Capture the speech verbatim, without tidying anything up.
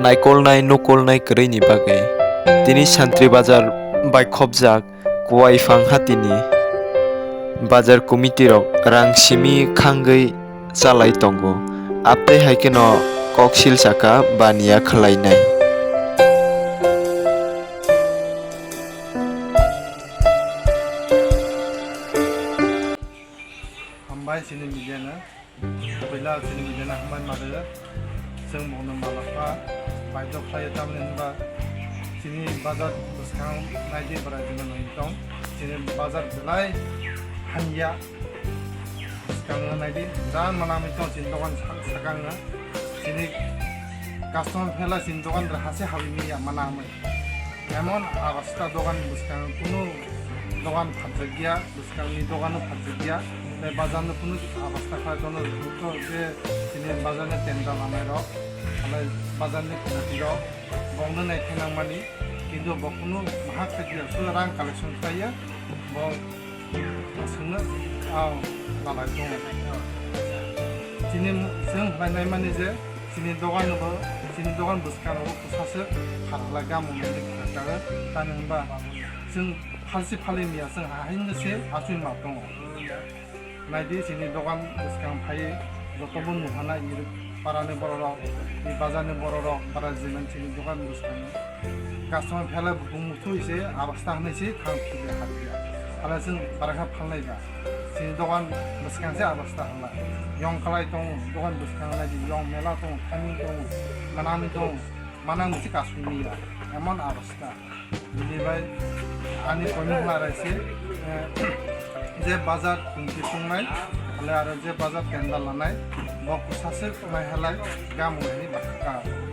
naikolnai nukolnai kwrwini bagwi. Tini Santri Bazar bai khopjak Kuaiphang hatini bazar committee rok rang simi khangwi chalai tongo. Abtwi hai kheno koksil saka baniya khwlainai. Hambai chini media no. Puila chini media no hambai ma rw. Chwng bono malapha baidhok khlai tamni hwnba chini bazar bwskang naidi bwrai jwnga nangwi tong. Chini bazar belai hamya. Bwskango naidi, birat manamwi tong chini dogan sak-, sakango. Chini customer phela chini dogan rw hase habwi manya manamwi. Emon abasta dogan bwskango kunu dogan phatjakya, bwskangni dogano phatjakya. Tei bazarno kunu abasta khlai tono, buto je chini bazarni tenda lanairok, halai bazarni committee rok, bongno naikhe nangmani, kintu bo kunu mahak khe dia, suda rang collection khlaiya, bo aswkno ang lalai tongo. Chini chwng khlai naimani je, chini dogan bo, chini dogan bwskango bwsaswk pharla gamo mende kha kha, tamni hwnba chwng phalsi phalwi manya chwng haino se achugwi ma tongo. Naidi chini dogan bwskang phai jotobo nuhana i parani bororok, i bazarni bororok, bara jiman chini dogan bwskango. Customer phela bumung thui se abasta hwnwi se thang phile hapya. Hala chwng barakha phalnai ba. Chini dogan bwskang se abasta hala. Yong kalai tongo, dogan bwskang naidi yong mela tongo, thani tongo, manani tongo, manang se kasumya. Emon abasta. Bini bai ani koimung larai se, eh, je bazar tongti tongnai, hale aro je bazar tenda lanai, bo kwsa se nai halai, gamo hai bakha.